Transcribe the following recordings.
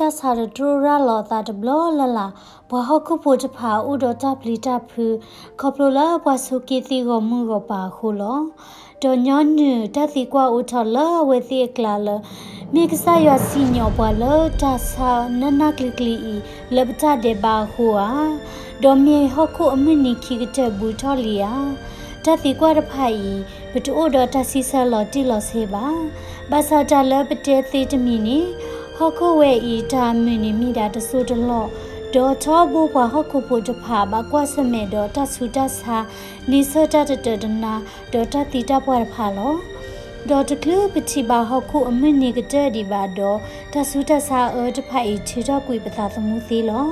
တၢ်ဆါတတြိၣ်ရၤလီၤသးတဘျီလၢ်လၢ်, ပှၤဟီၣ်ခိၣ်ဖိတဖၣ်အိၣ်ဒီးတၢ်ပျံၤတၢ်ဖုး ခီဖျိလၢပှၤဆိးက့သံဂီၤမုၢ်ဂီၤပၤအဃိလီၤ. ဒီးညီနုၢ်တၢ်သံကွၢ်အိၣ်ထီၣ်လၢအဝဲသ့ၣ်အကျါလၢ မ့ၢ်ကစၢ်ယွၤစံၣ်ညီၣ်ပှၤလၢတၢ်ဆါနးနးကျံၤကျံၤအံၤ လၢပတၢ်ဒဲးဘးအဃိဧါ, ဒီးမ့ၢ်ဟီၣ်ခိၣ်အမုၢ်နံၤခံကတၢၢ်ဘူးထီၣ်လံဧါ. တၢ်သံကွၢ်တဖၣ်အံၤ ပတအိၣ်ဒီးတၢ်စံးဆၢလီၤတံၢ်လီၤဆဲးဘၣ်. ဘၣ်ဆၣ်တၢ်လၢပတဲသ့တမံၤန့ၣ်, ဟီၣ်ခိၣ်ဝဲအံၤတၢ်မုာ်န့ၣ်မ့ၢ်ဒၣ်တစိၢ်တလီၢ်, ဒီးထီဘိပှၤဟီၣ်ခိၣ်ဖိတဖၣ်ဘၣ်ကွၢ်ဆၢၣ်မဲာ်ဒီးတၢ်ဆူးတၢ်ဆါ, န့ဆၢၣ်တၢ်တတၢာ်တနါ, ဒီးတၢ်သံတၢ်ပှၢ်တဖၣ်လီၤ. ဒီးတချုးပထံၣ်ဘၣ်ဟီၣ်ခိၣ်အမုၢ်နံၤကတၢၢ်ဒံးဘၣ်ဒီး, တၢ်ဆူးတၢ်ဆါအၢတဖၣ်အံၤထုးထီၣ်ကွံာ်ပသးသမူသ့လီၤ.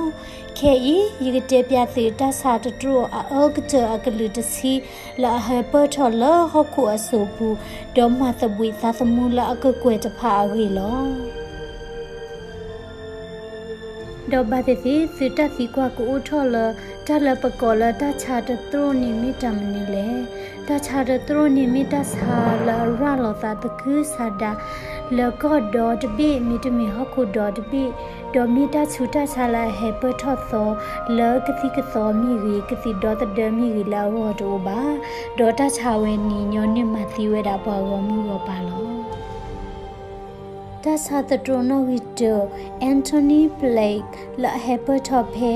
ခဲအံၤ ယကတဲပၠးသုတၢ်ဆါတတြိၣ်အအၢကတၢၢ်အကလုာ်တဆံ လၢအဟဲပၢၢ်ထီၣ်လၢဟီၣ်ခိၣ်အစိၤပူၤ, ဒီးမၤသဘှံးသးသမူလၢအကကွဲၢ်တဖၣ်အဂ့ၢ်လီၤ. ဒီးဘၣ်သ့ၣ်သ့ၣ် သုတၢ်သံကွၢ်ကအိၣ်ထီၣ်လၢ တၢ်လၢပကိးလၢတၢ်ဆါတတြိၣ်န့ၣ်မ့ၢ်တၢ်မနုၤလဲၣ်. တၢ်ဆါတတြိၣ်န့ၣ်မ့ၢ်တၢ်ဆါလၢအရၤလီၤသးသကုၤဆးဒး လၢကီၢ်ဒီတဘ့ၣ် မ့တမ့ၢ်ဟီၣ်ခိၣ်ဒီတဘ့ၣ်, ဒီးမ့ၢ်တၢ်ဆူးတၢ်ဆါလၢအဟဲပၢၢ်ထီၣ်သီ လၢကသံၣ်ကသီမ့ၢ်ဂ့ၤ, ကသံၣ်ဒီသဒၢမ့ၢ်ဂ့ၤလၢအဂီၢ်တအိၣ်ဘၣ်. ဒီးတၢ်ဆါဝဲန့ၣ် ညီနုၢ်မၤသံဝဲဒၣ်ပှၤဂီၤမုၢ်ဂီၤပၤလီၤ. တၢ်ဆါတတြိၣ်နီၣ်ဂံၢ်တၢ, Anthony Plague လၢအဟဲပၢၢ်ထီၣ်ဖဲ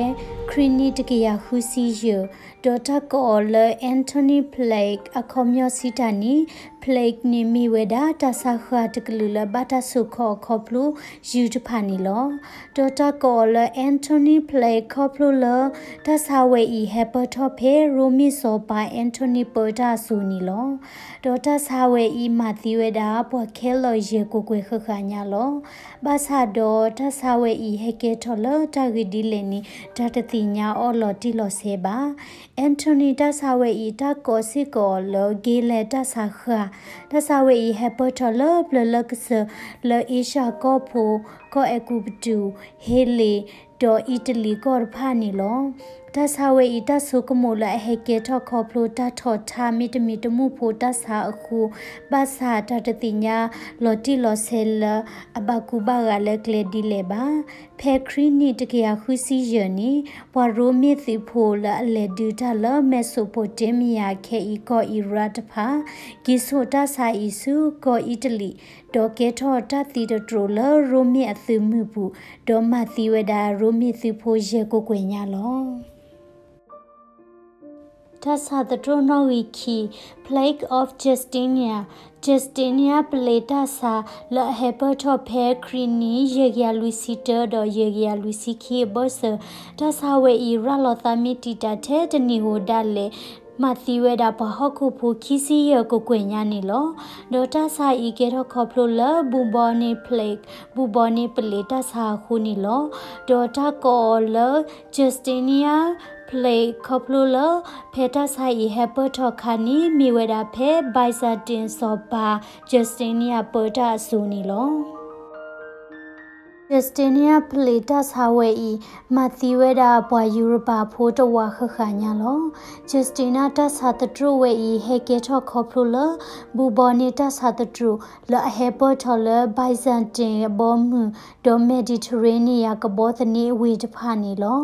ခရံာ်နံၣ်တကယၤဃုဆံယဲၢ်, ဒီးတၢ်ကိးအီၤလၢ Anthony Plague အခီပညီစံးတၢ်န့ၣ်, Plague န့ၣ်မ့ၢ်ဝဲဒၣ်တၢ်ဆါဃၢ်တကလုာ်လၢဘၣ်တၢ်ဆိးခီအီၤခီဖျိယုၢ်တဖၣ်န့ၣ်လီၤ. ဒီးတၢ်ကိးအီၤလၢ Anthony Plague ခီဖျိလၢ တၢ်ဆါဝဲအံၤဟဲပၢၢ်ထီၣ်ဖဲရိမ့ၤစီၤပၤ Anthony ပၢတၢ်အစိၤန့ၣ်လီၤ. ဒီးတၢ်ဆါဝဲအံၤမၤသံဝဲဒၣ်ပှၤခဲလၢာ်ယဲၢ်ကကွဲၢ်ဃၣ်ဃၣ်ညါလီၤ. ဘၣ်ဆၣ်ဒီးတၢ်ဆါဝဲအံၤဟဲကဲထီၣ်လၢတၢ်ဂ့ၢ်ဒ်လဲၣ်န့ၣ် တၢ်တသ့ၣ်ညါအီၤလီၤတံၢ်လီၤဆဲးဘၣ်. Anthony တၢ်ဆါဝဲအံၤတၢ်ကိးစ့ၢ်ကီးအီၤလၢ က့လဲၤတၢ်ဆါဃၢ်, တၢ်ဆါဝဲအံၤဟဲပၢၢ်ထီၣ်လၢပျၢၤလၢကစၢၢ်လၢအ့ရှၢၣ်ကီၢ်ဖိ, ကီၢ်အဲၤကူပတူး, ဟ့လ့ၣ်, ဒီးအံၣ်တလံၤကီၢ်တဖၣ်န့ၣ်လီၤ. တၢ်ဆါဝဲအံၤတၢ်ဆိကမိၣ်လၢအဟဲကဲထီၣ်ခီဖျိတၢ်ထီၣ်ထါ မ့တမ့ၢ်တမူၣ်ဖိတၢ်ဆါအဃိ, ဘၣ်ဆၣ်တၢ်တသ့ၣ်ညါလီၤတံၢ်လီၤဆဲးလၢအဘၣ်ကူဘၣ်ဂာ်လၢကျဲဒ်လဲၣ်ဘၣ်. ဖဲခရံာ်နံၣ်တကယၤဃုဆံယဲၢ်န့ၣ်, ပှၤရိမ့ၤသုးဖိလၢအလဲၤဒုးတၢ်လၢ Mesopotamia ခဲအံၤကီၢ်အံၤရၣ်တဖၣ် က့ၤဆိးတၢ်ဆါအံၤဆူကီၢ်အံၣ်တလံၤ, ဒီးကဲထီၣ်တၢ်သံတတြိၤလၢရိမ့ၤအသုးမုၢ်ပူၤ, ဒီးမၤသံဝဲဒၣ်ရိမ့ၤသုးဖိယဲၢ်ကကွဲၢ်ညါလီၤ. တၢ်ဆါတတြိၣ်နီၣ်ဂံၢ်ခံ, Plague of Justina, Justina ပျ့ၤတၢ်ဆါ လၢအဟဲပၢၢ်ထီၣ်ဖဲခရံာ်နံၣ်ယဲၢ်ကယၤလွံၢ်ဆံတၢဒီးယဲၢ်ကယၤလွံၢ်ဆံခံအဘၢၣ်စၢၤ, တၢ်ဆါဝဲအံၤရၤလီၤသးမ့ၢ်တံာ်တာ်ထဲတနံၣ်ဧိၤဒၣ်လဲာ် မၤသံဝဲဒၣ်ပှၤဟီၣ်ခိၣ်ဖိခံဆံယဲၢ်ကကွဲၢ်ညါန့ၣ်လီၤ. ဒီးတၢ်ဆါအံၤကဲထီၣ်ခီဖျိလၢ bubonic plague, ဘူဘီနံၣ်ပျ့ၤတၢ်ဆါအဃိန့ၣ်လီၤ. ဒီးတၢ်ကိးအီၤလၢ Yersinia plague ခီဖျိလၢ ဖဲတၢ်ဆါအံၤဟဲပၢၢ်ထီၣ်ခါန့ၣ် မ့ၢ်ဝဲဒၣ်ဖဲ Byzantine စီၤပၤ Justinian ပၢတၢ်အစိၤန့ၣ်လီၤ. Yersinia plague တၢ်ဆါဝဲအံၤ မၤသံဝဲဒၣ်ပှၤယူရပၤဖိတဝာ်ဃၣ်ဃၣ်ညါလီၤ. Yersinia တၢ်ဆါတတြိၣ်ဝဲအံၤ ဟဲကဲထီၣ်ခီဖျိလၢ ဘူဘီနံၣ်တၢ်ဆါတတြိၣ် လၢအဟဲပၢၢ်ထီၣ်လၢ Byzantine အဘီအမုၢ် ဒီး Mediterranean ကဘီသန့အဝ့ၢ်တဖၣ်န့ၣ်လီၤ.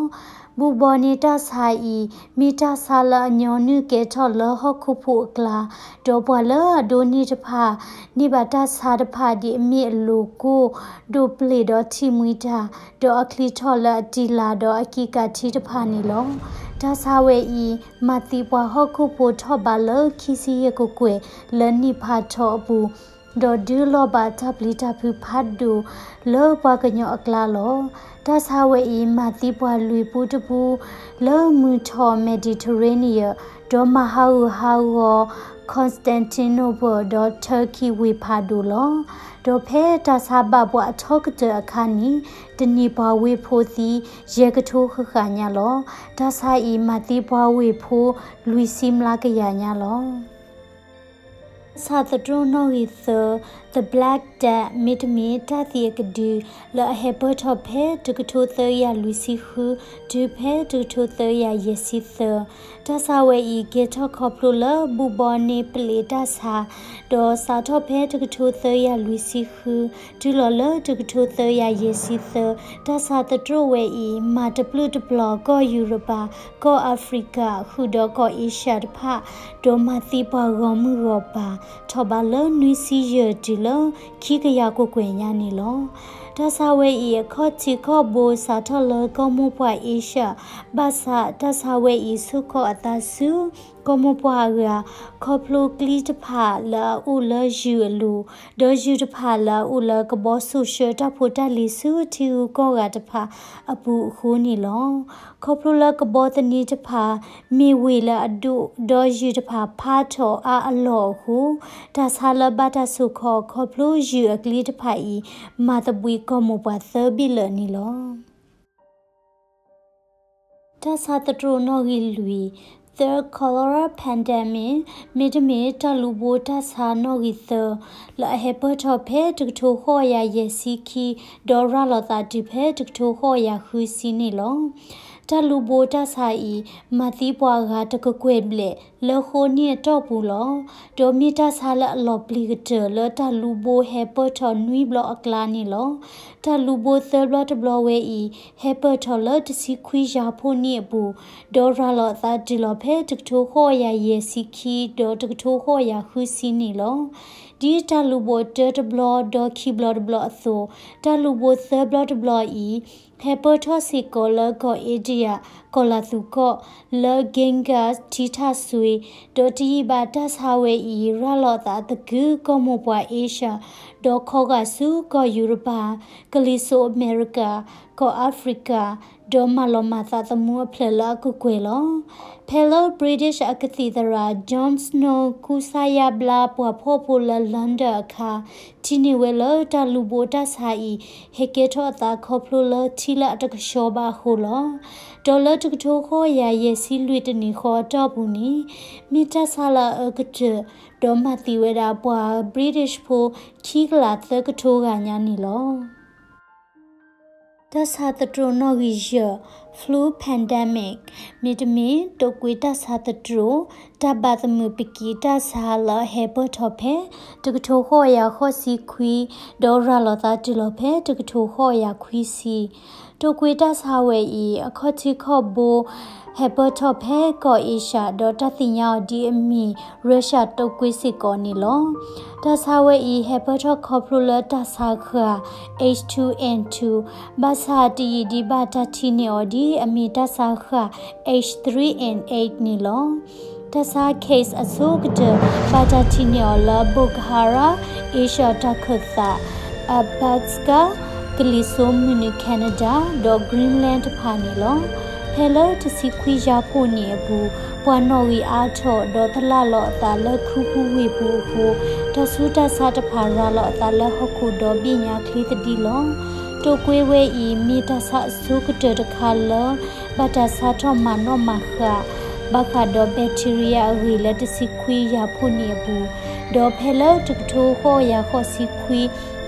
ဘူဘီနံၣ်တၢ်ဆါအံၤ မ့ၢ်တၢ်ဆါလၢအညီနုၢ်ကဲထီၣ်လၢဟီၣ်ခိၣ်ဖိအကျါ, ဒီးပှၤလၢအဒိးန့ၢ်တဖၣ် န့ၢ်ဘၣ်တၢ်ဆါတဖၣ်ဒ်အမ့ၢ်အလိၤကိၢ်, ဒိးပျ့ၤဒီးထံၣ်မှံတၢ်, ဒီးအချံထီၣ်လၢအတံၢ်လၤဒီးအကံးကးထံတဖၣ်န့ၣ်လီၤ. တၢ်ဆါဝဲအံၤ မၤသံပှၤဟီၣ်ခိၣ်ဖိထီၣ်ဘးလၢခံဆံယဲၢ်ကကွဲၢ်လၢနံၣ်ဖးထီအပူၤ, ဒီးဒုးလီၤဘၣ်တၢ်ပျံၤတၢ်ဖုးဖးဒိၣ်လၢပှၤကညီအကျါလီၤ. တၢ်ဆါဝဲအံၤ မၤသံပှၤလွံၢ်ပူတပူ လၢမုၢ်ထီၣ် Mediterranean ဒီးမၤဟးဂူာ်ဟးဂီၤ Constantinople ဒီး Turkey ဝ့ၢ်ဖးဒိၣ်လီၤ. ဒီးဖဲတၢ်ဆါဘၣ်ပှၤအထီကတၢၢ်အခါန့ၣ် တနံၤပှၤဝ့ၢ်ဖိသံ ယဲၢ်ကထိဃၣ်ဃၣ်ညါလီၤ. တၢ်ဆါအံၤ မၤသံပှၤဝ့ၢ်ဖိ လွံၢ်ဆံမျးကယၤညါလီၤ. တၢ်ဆါတတြိၣ်နီၣ်ဂံၢ်သၢ, Black Death မ့တမ့ၢ်တၢ်သံအကဒု လၢအဟဲပၢၢ်ထီၣ်ဖဲတကထိသၢကယၤလွံၢ်ဆံဃု တုၤဖဲတကထိသၢကယၤယဲၢ်ဆံသၢ, တၢ်ဆါဝဲအံၤ ကဲထီၣ်ခီဖျိလၢဘူၣ်ဘီန့ၢ်ပလံးတၢ်ဆါ, ဒီးစးထီၣ်ဖဲတကထိသၢကယၤလွံၢ်ဆံဃု တုၤလီၤလၢတကထိသၢကယၤယဲၢ်ဆံသၢ, တၢ်ဆါသတြိာ်ဝဲအံၤ မၤတပျုာ်တပျီၤကီၢ်ယူရပၤ, ကီၢ်အၤဖရံကၤ ဃုာ်ဒီးကီၢ်အ့ရှၢၣ်တဖၣ်, ဒီးမၤသံပှၤဂီၢ်မုၢ်ဂီၢ်ပၤ ထီၣ်ဘးလၢနွံဆံယဲၢ်တုၤလၢခံကယၤကွဲၢ်ကွဲၢ်ညါန့ၣ်လီၤ. တၢ်ဆါဝဲအံၤ အခီၣ်ထံးခီၣ်ဘိစးထီၣ်လၢကီၢ်မိၢ်ပှၢ်အ့ရှၢၣ်, ဘၣ်ဆၣ်တၢ်ဆါဝဲအံၤဆိၣ်ခီၣ်အသးဆူ ကီၢ်မိၢ်ပှၢ်အဂၤ, ခီဖျိကျိတဖၣ်လၢအအိၣ်လၢယုၢ်အလိၤ, ဒီးယုၢ်တဖၣ်လၢအအိၣ်လၢကဘီဆိၣ်ဆှၢတၢ်ဖိတၢ်လံၤဆူထံဂုၤကီၢ်ဂၤတဖၣ်အပူၤအဃိန့ၣ်လီၤ. ခီဖျိလၢကဘီသန့တဖၣ် မ့ၢ်ဝ့ၢ်လၢအဒိၣ်, ဒီးယုၢ်တဖၣ်ဖးထီၣ်အါအလီၢ်အဃိ, တၢ်ဆါလၢဘၣ်တၢ်ဆိၣ်ခီၣ်ခီဖျိယုၢ်အကျိတဖၣ်အံၤ မၤသဘှံးကီၢ်မိၢ်ပှၢ်သၢဘ့ၣ်လၢာ်န့ၣ်လီၤ. တၢ်ဆါသတြိာ်နီၣ်ဂံၢ်လွံၢ်, Third Cholera Pandemic မ့တမ့ၢ်တၢ်လူၤဘိတၢ်ဆါနီၣ်ဂံၢ်သၢ, လၢအဟဲပၢၢ်ထီၣ်ဖဲတကထိဃိးကယၤယဲၢ်ဆံခံ, ဒီးရၤလီၤသးတုၤဖဲတကထိဃိးကယၤဃုဆံန့ၣ်လီၤ. တၢ်လူၤဘိတၢ်ဆါအံၤ မၤသံပှၤအဂၤတကကွဲၢ်ဘျဲၣ်လၢဃိးနံၣ်အတီၢ်ပူၤလီၤ. ဒီးမ့ၢ်တၢ်ဆါလၢအလီၤပျံၤကတၢၢ်လၢတၢ်လူၤဘိဟဲပၢၢ်ထီၣ်နွံဘျီအကျါန့ၣ်လီၤ. တၢ်လူၤဘိသၢဘျီတဘျီဝဲအံၤ ဟဲပၢၢ်ထီၣ်လၢတဆံခွံယၤဖှိၣ်နံၣ်အပူၤ, ဒီးရၤလီၤသးတုၤလီၤဖဲတကထိဃိးကယၤယဲၢ်ဆံခံ ဒီးတကထိဃိးကယၤဃုဆံန့ၣ်လီၤ. ဒ်တၢ်လူၤဘိတၢတဘျီဒီးခံဘျီတဘျီအသိး, တၢ်လူၤဘိသၢဘျီတဘျီအံၤ ဟဲပၢၢ်ထီၣ်စ့ၢ်ကီးလၢကီၢ်အ့ဒံယၣ် ကီၢ်လၤသူကီၢ် လၢ Ganges ထံထၣ်စွ့ၤ, ဒီးတယံာ်ဘၣ်တၢ်ဆါဝဲအံၤ ရၤလီၤသးသကုၤကီၢ်မိၢ်ပှၢ်အ့ရှၢၣ်, ဒီးခီဂာ်ဆူကီၢ်ယူရပၤ, ကလံၤစိးအမဲရကၤ, ကီၢ်အၤဖရံကၤ, ဒီးမၤလီၤမၢ်သးသမူအဖျၢၣ်လၢအကကွဲၢ်လီၤ. ဖဲလၢ British အကသံၣ်သရၣ် John Snow ကူစါယါဘျါပှၤဖှီၣ်ဖိလၢ London အခါ, ထံၣ်န့ၢ်ဝဲလၢတၢ်လူၤဘိတၢ်ဆါအံၤ ဟဲကဲထီၣ်အသးခီဖျိလၢထံလၢအတကဆှီဘၣ်အဃိလီၤ. ဒီးလၢတကထိဃိးကယၤယဲၢ်ဆံလွံၢ်တနံၣ်ဃီအတီၢ်ပူၤန့ၣ်, မ့ၢ်တၢ်ဆါလၢအအၢကတၢၢ်, ဒီးမၤသံဝဲဒၣ်ပှၤ British ဖိခံကလးသၢကထိဂၤညါန့ၣ်လီၤ. တၢ်ဆါသတြိာ်နီၣ်ဂံၢ်ယဲၢ်, Flu Pandemic မ့တမ့ၢ်တိာ်ကွံာ်တၢ်ဆါသတြိာ်, တၢ်ဘၣ်သမုာ်ပကံၤတၢ်ဆါလၢအဟဲပၢၢ်ထီၣ်ဖဲ တကထိဃိးကယၤဃိးဆံခွံ, ဒီးရၤလီၤသးတုၤလီၤဖဲတကထိဃိးကယၤခွံဆံ. တိာ်ကွံာ်တၢ်ဆါဝဲအံၤ အခီၣ်ထံးခီၣ်ဘိ ဟဲပၢၢ်ထီၣ်ဖဲကီၢ်အ့ရှၢၣ် ဒီးတၢ်သ့ၣ်ညါအီၤဒ်အမ့ၢ် Russia တိာ်ကွံာ်စ့ၢ်ကီးန့ၣ်လီၤ. တၢ်ဆါဝဲအံၤ ဟဲပၢၢ်ထီၣ်ခီဖျိလၢတၢ်ဆါဃၢ် H two N two, ဘၣ်ဆၣ်တယံာ်ဒံးဘၣ်တၢ်ထံၣ်န့ၢ်အီၤဒ်အမ့ၢ်တၢ်ဆါဃၢ် H three N eight န့ၣ်လီၤ. တၢ်ဆါ case အဆိကတၢၢ် ဘၣ်တၢ်ထံၣ်န့ၢ်အီၤလၢ Bukhara အ့ရှၢၣ်တၢ်ခၢၣ်သး, Arbatsk ကလံၤစိးမုၢ်နုာ် Canada ဒီး Greenland တဖၣ်န့ၣ်လီၤ. ဖဲလၢတဆံခွံယၤဖှိၣ်နံၣ်အပူၤ, ပှၤနီၣ်ဂံၢ်အါထီၣ် ဒီးသလၣ်လီၤအသးလၢခူပူၤဝ့ၢ်ပူၤအဃိ, တၢ်ဆူးတၢ်ဆါတဖၣ်ရၤလီၤအသးလၢဟီၣ်ခိၣ်ဒီဘ့ၣ်ညါချ့သဒံလီၤ. တိာ်ကွံာ်ဝဲအံၤ မ့ၢ်တၢ်ဆါအဆိကတၢၢ်တခါလၢ ဘၣ်တၢ်ဆါထီၣ်မၤနီၣ်မၤဃာ် ဘၣ်ဃးဒီး bacteria အဂ့ၢ်လၢတဆံခွံယၤဖှိၣ်နံၣ်အပူၤ, ဒီးဖဲလၢတကထိဃိးကယၤဃိးဆံခွံ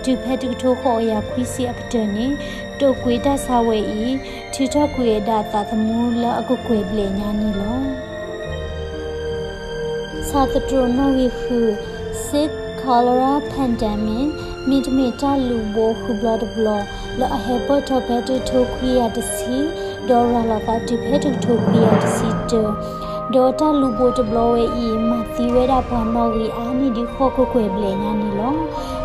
တုၤဖဲတကထိဃိးကယၤခွံဆံအကတၢၢ်န့ၣ်, တိာ်ကွံာ်တၢ်ဆါဝဲအံၤ ထုးထီၣ်ကွံာ်ဝဲဒၣ်သးသမူလၢအကကွဲၢ်ဘျဲၣ်ညါန့ၣ်လီၤ. ဆါသတြိာ်နီၣ်ဂံၢ်ဃု, Sixth Cholera Pandemic မ့တမ့ၢ်တၢ်လူၤဘိဃုာ်ဘျီတဘျီ လၢအဟဲပၢၢ်ထီၣ်ဖဲတကထိခွံကယၤတဆံ, ဒီးရၤလီၤသးတုၤဖဲတကထိခွံကယၤတဆံတၢ, ဒီးတၢ်လူၤဘိတဘျီဝဲအံၤ မၤသံဝဲဒၣ်ပှၤနီၣ်ဂံၢ်အါန့ၢ်ဒံးဃိးကကွဲၢ်ဘျဲၣ်ညါန့ၣ်လီၤ.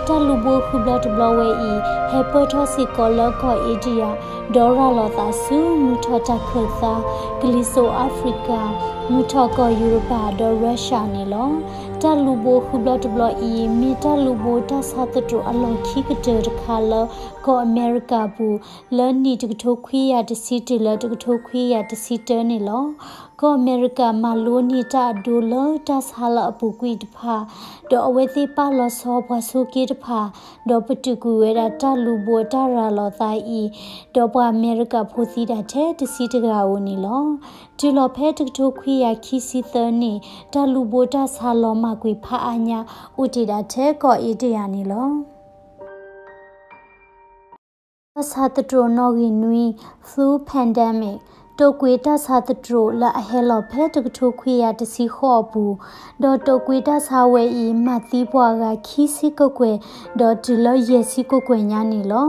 တၢ်လူၤဘိဃုာ်ဘျီတဘျီဝဲအံၤ ဟဲပၢၢ်ထီၣ်စ့ၢ်ကီးလၢကီၢ်အ့ဒံယါ, ဒီးရၤလီၤသးဆူမုၢ်ထီၣ်တၢ်ခၢၣ်သး, ကလံၤစိးအၤဖရံကၤ, မုၢ်ထီၣ်ကီၢ်ယူရပၤ ဒီး Russia န့ၣ်လီၤ. တၢ်လူၤဘိဃုာ်ဘျီတဘျီအံၤ မ့ၢ်တၢ်လူၤဘိတၢ်ဆါသတြိာ်အလီၢ်ခံကတၢၢ်တခါလၢကီၢ်အမဲရကၤပူၤ လၢနံၣ်တကထိခွံကယၤတဆံတုၤလၢတကထိခွံကယၤတဆံတၢန့ၣ်လီၤ. ကီၢ်အမဲရကၤမၤလိန့ၢ်တၢ်အဒိလၢတၢ်ဆါလီၤအပူၤကွံာ်တဖၣ်, ဒီးအဝဲသ့ၣ်ပာ်လီၤဆီပှၤဆိးက့တဖၣ်, ဒီးပတုာ်ကွံာ်ဝဲဒၣ်တၢ်လူၤဘိးတၢ်ရၤလီၤသးအံၤ, ဒီးပှၤအမဲရကၤဖိသံတၢ်ထဲတဆံတဂၤဧိၤန့ၣ်လီၤ. တုၤလီၤဖဲတကထိခွံကယၤခံဆံသၢနံၣ်, တၢ်လူၤဘိးတၢ်ဆါလီၤမၢ်ကွံာ်ဖးအါညါ အိၣ်တ့ၢ်ဒၣ်ထဲကီၢ်အ့တယၤန့ၣ်လီၤ. တၢ်ဆါသတြိာ်နီၣ်ဂံၢ်နွံ flu pandemic တိာ်ကွံာ်တၢ်ဆါသတြိာ်လၢအဟဲလီၤဖဲတကထိခွံကယၤတဆံဃိးအပူၤ, ဒီးတိာ်ကွံာ်တၢ်ဆါဝဲအံၤ မၤသံပှၤအဂၤခံဆံကကွဲၢ်, ဒီးတုၤလၢယဲၢ်ဆံကကွဲၢ်ညါန့ၣ်လီၤ.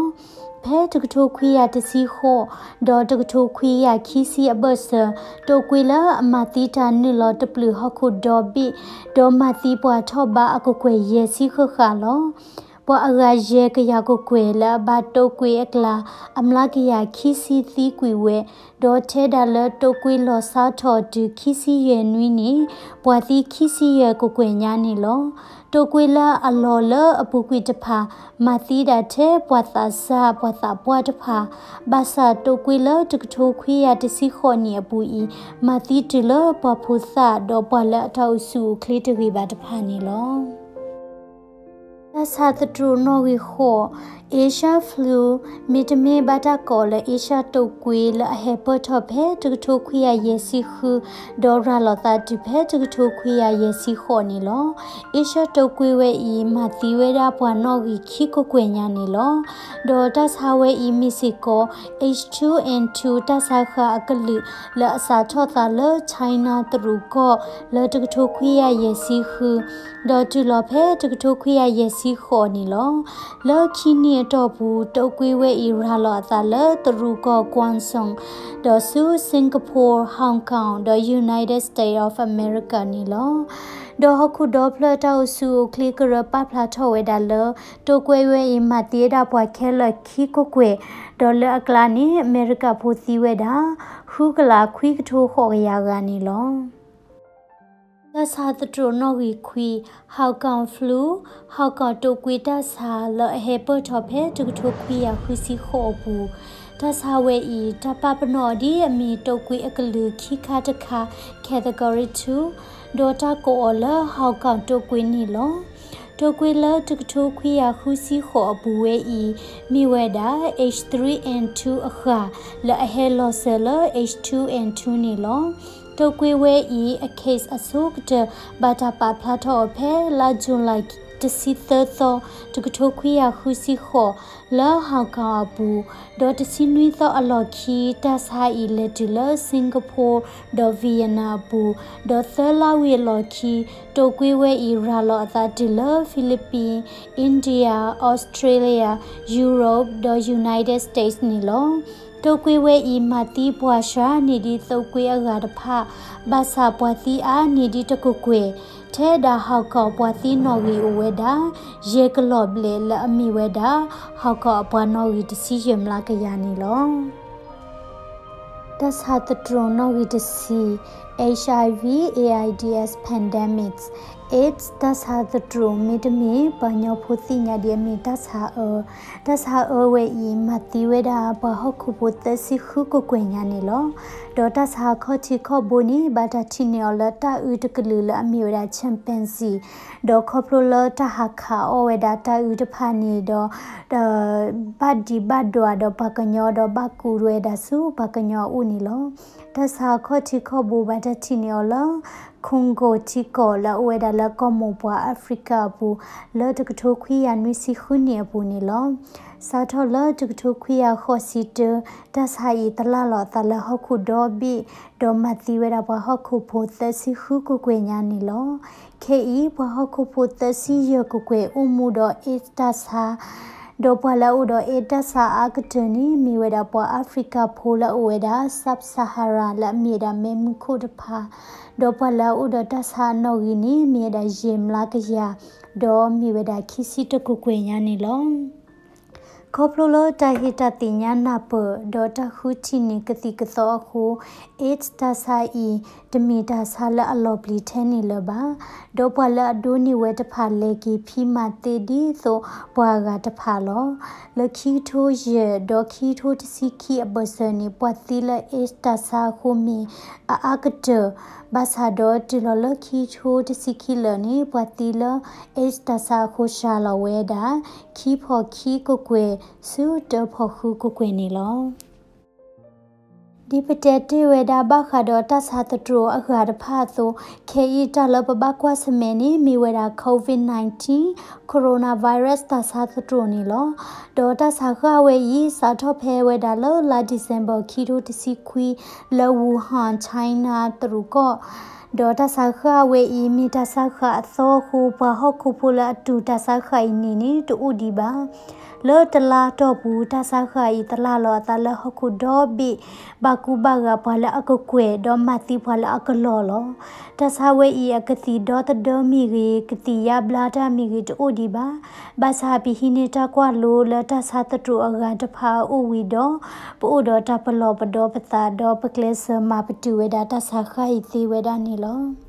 ဖဲတကထိခွံကယၤတဆံဃိး ဒီးတကထိခွံကယၤခံဆံအဘၢၣ်စၢၤ, တိာ်ကွံာ်လၢအမၤသံတၢ်နုာ်လီၤတပျုာ်ဟီၣ်ခိၣ်ဒီဘ့ၣ်, ဒီးမၤသံပှၤထီၣ်ဘးအကကွဲၢ်ယဲၢ်ဆံဃၣ်ဃၣ်လီၤ. ပှၤအဂၤယဲၢ်ကယၤကကွဲၢ်လၢအဘၣ်တိာ်ကွံာ်အကျါ အမျးကယၤခံဆံသံကွံာ်ဝဲ, ဒီးထဲဒၣ်လၢတိာ်ကွံာ်လီၤစါထီၣ်တုၤခံဆံယဲၢ်နွံန့ၣ်, ပှၤသံခံဆံယဲၢ်ကကွဲၢ်ညါန့ၣ်လီၤ. တိာ်ကွံာ်လၢအလီၢ်လၢအပူၤကွံာ်တဖၣ် မၤသံဒၣ်ထဲပှၤသးစၢ် ပှၤသးပှၢ်တဖၣ်, ဘၣ်ဆၣ်တိာ်ကွံာ်လၢတကထိခွံကယၤတဆံဃိးနံၣ်အပူၤအံၤ, မၤသံတုၤလၢပှၤဖိသၣ် ဒီးပှၤလၢအတၢ်အိၣ်ဆူၣ်အိၣ်ချ့တဂ့ၤဘၣ်တဖၣ်န့ၣ်လီၤ. တၢ်ဆါသတြိာ်နီၣ်ဂံၢ်ဃိး Asia flu မ့တမ့ၢ်ဘၣ်တၢ်ကိးလၢ Asia တိာ်ကွံာ်လၢအဟဲပၢၢ်ထီၣ်ဖဲတကထိခွံကယၤယဲၢ်ဆံဃု ဒီးရၤလီၤသးတုၤဖဲတကထိခွံကယၤယဲၢ်ဆံဃိးန့ၣ်လီၤ. Asia တိာ်ကွံာ်ဝဲအံၤ မၤသံဝဲဒၣ်ပှၤနီၣ်ဂံၢ်ခံကကွဲၢ်ညါန့ၣ်လီၤ. ဒီးတၢ်ဆါဝဲအံၤမ့ၢ်စ့ၢ်ကီး H two N two တၢ်ဆါဃာ်အကလုာ် လၢအစးထီၣ်သးလၢ China တရူးကီၢ် လၢတကထိခွံကယၤယဲၢ်ဆံဃု ဒီးတုၤလီၤဖဲတကထိခွံကယၤယဲၢ်ဆံဃိးန့ၣ်လီၤ. လၢခံနံၣ်အတီၢ်ပူၤ တိာ်ကွံာ်ဝဲအံၤရၤလီၤအသးလၢတရူးကီၢ် Guangdong ဒီးဆူ Singapore, Hong Kong ဒီး United States of America န့ၣ်လီၤ. ဒီးဟီၣ်ခိၣ်ဒီဖျၢၣ်တၢ်အိၣ်ဆူၣ်အိၣ်ချ့ကရၢပာ်ဖျါထီၣ်ဝဲဒၣ်လၢ တိာ်ကွံာ်ဝဲအံၤမၤသံဝဲဒၣ်ပှၤခဲလၢာ်ခံကကွဲၢ်, ဒီးလၢအကျါန့ၣ် အမဲရကၤဖိသံဝဲဒၣ် ဃုကလးခွံကထိဃိးကယၤဂၤန့ၣ်လီၤ. တၢ်ဆါသတြိာ်နီၣ်ဂံၢ်ခွံ Hong Kong flu, Hong Kong တိာ်ကွံာ်တၢ်ဆါလၢအဟဲပၢၢ်ထီၣ်ဖဲတကထိခွံကယၤဃုဆံဃိးအပူၤ, တၢ်ဆါဝဲအံၤ တၢ်ပာ်ပနီၣ်အီၤဒ်အမ့ၢ်တိာ်ကွံာ်အကလုာ်ခံခါတခါ Category two ဒီးတၢ်ကိးအီၤလၢ Hong Kong တိာ်ကွံာ်န့ၣ်လီၤ. တိာ်ကွံာ်လၢတကထိခွံကယၤဃုဆံဃိးအပူၤဝဲအံၤ မ့ၢ်ဝဲဒၣ် H three N two အဃၢ် လၢအဟဲလီၤစၢၤလၢ H two N two န့ၣ်လီၤ. တိာ်ကွံာ်ဝဲအံၤ အ case အဆိကတၢၢ် ဘၣ်တၢ်ပာ်ဖျါထီၣ်အီၤဖဲလါ July တဆံသၢသီ တကထိခွံကယၤဃုဆံဃိး လၢ Hong Kong အပူၤ, ဒီးတဆံနွံသီအလီၢ်ခံ တၢ်ဆါအံၤလဲၤတုၤလၢ Singapore ဒီး Vietnam အပူၤ, ဒီးသၢလါဝံၤအလီၢ်ခံ တိာ်ကွံာ်ဝဲအံၤရၤလီၤအသးတုၤလၢ Philippines, India, Australia, Europe ဒီး United States န့ၣ်လီၤ. တိာ်ကွံာ်ဝဲအံၤမၤသံပှၤစှၤန့ၢ်ဒံးသိာ်ကွံာ်အဂၤတဖၣ်, ဘၣ်ဆၣ်ပှၤသံအါန့ၢ်ဒံးတကကွဲၢ်, ထဲဒၣ် Hong Kong ပှၤသံနီၣ်ဂံၢ်အိၣ်ဝဲဒၣ် ယဲၢ်ကလီၢ်ဘျဲၣ်လၢအမ့ၢ်ဝဲဒၣ် Hong Kong အပှၤနီၣ်ဂံၢ်တဆံယဲၢ်မျးကယၤန့ၣ်လီၤ. တၢ်ဆါသတြိာ်နီၣ်ဂံၢ်တဆံ HIV AIDS pandemics, AIDS တၢ်ဆါသတြိာ် မ့တမ့ၢ် ပှၤကညီဖိသ့ၣ်ညါဒ်အမ့ၢ်တၢ်ဆါအၢ, တၢ်ဆါအၢဝဲအံၤ မၤသံဝဲဒၣ်ပှၤဟီၣ်ခိၣ်ဖိသၢဆံဃုကကွဲၢ်ညါန့ၣ်လီၤ. ဒီးတၢ်ဆါအခီၣ်ထံးခီၣ်ဘိန့ၣ် ဘၣ်တၢ်ထံၣ်န့ၢ်အီၤလၢတၢ်အုၣ်တကလုာ်လၢအမ့ၢ်ဝဲဒၣ် chimpanzee ဒီးခီဖျိလၢတၢ်ဟးခးအီၣ်ဝဲဒၣ်တၢ်အုၣ်တဖၣ်န့ၣ်ဒီး ဘၣ်ဒံးဘၣ်ဒွးဒီးပှၤကညီဒီးဘၣ်ကူးဝဲဒၣ်ဆူပှၤကညီအအိၣ်န့ၣ်လီၤ. တၢ်ဆါအခီၣ်ထံးခီၣ်ဘိဘၣ်တၢ်ထံၣ်န့ၢ်အီၤလၢ Congo ထံကီၢ်လၢအအိၣ်ဝဲဒၣ်လၢကီၢ်မိၢ်ပှၢ် Africa အပူၤ လၢတကထိခွံကယၤနွံဆံဃုနံၣ်အပူၤန့ၣ်လီၤ. စးထီၣ်လၢတကထိခွံကယၤဃိးဆံတၢ တၢ်ဆါအံၤတလၢ်လီၤအသးလၢဟီၣ်ခိၣ်ဒီဘ့ၣ် ဒီးမၤသံဝဲဒၣ်ပှၤဟီၣ်ခိၣ်ဖိသၢဆံဃုကကွဲၢ်ညါန့ၣ်လီၤ. ခဲအံၤ ပှၤဟီၣ်ခိၣ်ဖိသၢဆံယဲၢ်ကကွဲၢ်အိၣ်မူဒီး AIDS တၢ်ဆါ ဒီးပှၤလၢအအိၣ်ဒီး AIDS တၢ်ဆါအါကတၢၢ်န့ၣ် မ့ၢ်ဝဲဒၣ်ပှၤ Africa ဖိလၢအအိၣ်ဝဲဒၣ် Sub-Sahara လၢအမ့ၢ်ဝဲဒၣ်မ့ၢ်မုၢ်ခိၣ်တဖၣ်, ဒီးပှၤလၢအအိၣ်ဒီးတၢ်ဆါအနီၣ်ဂံၢ်န့ၣ် မ့ၢ်ဝဲဒၣ်ယဲၢ်မျးကယၤ, ဒီးမ့ၢ်ဝဲဒၣ်ခံဆံတကကွဲၢ်ညါန့ၣ်လီၤ. ခီဖျိလၢတၢ်ဟ့ၣ်တၢ်သ့ၣ်ညါနၢ်ပၢၢ် ဒီးတၢ်ဃုထံၣ်န့ၢ်ကသံၣ်ကသီအဃိ, AIDS တၢ်ဆါအံၤ တမ့ၢ်တၢ်ဆါလၢအလီၤပျံၤထဲန့ၣ်လၢၤဘၣ်. ဒီးပှၤလၢအဒိးန့ၢ်ဝဲတဖၣ် လဲၤက့ၤဖံးမၤသ့ဒ်သိးပှၤအဂၤတဖၣ်လီၤ. လၢခံကထိယဲၢ်ဒီးခံကထိတဆံခံအဘၢၣ်စၢၤန့ၣ် ပှၤသံလၢ AIDS တၢ်ဆါအဃိမ့ၢ်အအါကတၢၢ်, ဘၣ်ဆၣ်ဒီးတုၤလီၤလၢခံကထိတဆံခံလၢာ်န့ၣ် ပှၤသံလၢ AIDS တၢ်ဆါအဃိစှၤလီၤဝဲဒၣ် ခံဖီၣ်ခံကကွဲၢ်ဆူတၢဖီၣ်ဃုကကွဲၢ်န့ၣ်လီၤ. ဒ်ပတဲတ့ၢ်ဝဲဒၣ်ဘၣ်ဃးဒီးတၢ်ဆါသတြိာ်အဂၤတဖၣ်အသိး, ခဲအံၤတၢ်လၢပဘၣ်ကွၢ်ဆၢၣ်မဲာ်န့ၣ် မ့ၢ်ဝဲဒၣ် COVID nineteen coronavirus တၢ်ဆါသတြိာ်န့ၣ်လီၤ. ဒီးတၢ်ဆါဃၣ်ဝဲအံၤ စးထီၣ်ဖဲဝဲဒၣ်လၢလါ December ခံကထိတဆံခွံ လၢ Wuhan China တရူးကီၢ်, ဒီးတၢ်ဆါဃၣ်ဝဲအံၤ မ့ၢ်တၢ်ဆါဃၣ်အသီအဃိ ပှၤဟီၣ်ခိၣ်ဖိလၢအတူၢ်တၢ်ဆါဃၣ်အံၤန့ၣ်န့ၣ် တအိၣ်ဒံးဘၣ်. လၢတလါအတီၢ်ပူၤ တၢ်ဆါဃၣ်အံၤ တလၢ်လီၤအသးလၢဟီၣ်ခိၣ်ဒီဘ့ၣ်, ဘၣ်ကူဘၣ်ဂာ်ပှၤလၢအကကွဲၢ် ဒီးမၤသံပှၤလၢအကလီၢ်လီၤ. တၢ်ဆါဝဲအံၤ အကသံၣ်ဒီသဒၢမ့ၢ်ဂ့ၤ, ကသံၣ်ယါဘျါတၢ်မ့ၢ်ဂ့ၤ တအိၣ်ဒံးဘၣ်. ဘၣ်ဆၣ်ပဟံးန့ၢ်တၢ်ကွၢ်လိလၢ တၢ်ဆါသတြိာ်အဂၤတဖၣ်အအိၣ်ဝံၤဒီး, ပအိၣ်ဒီးတၢ်ပလီၢ်ပဒီပသး ဒီးပကျဲးစၢးမၤပတုာ်ဝဲဒၣ်တၢ်ဆါဃၣ်အံၤသ့ဝဲဒၣ်န့ၣ်လီၤ.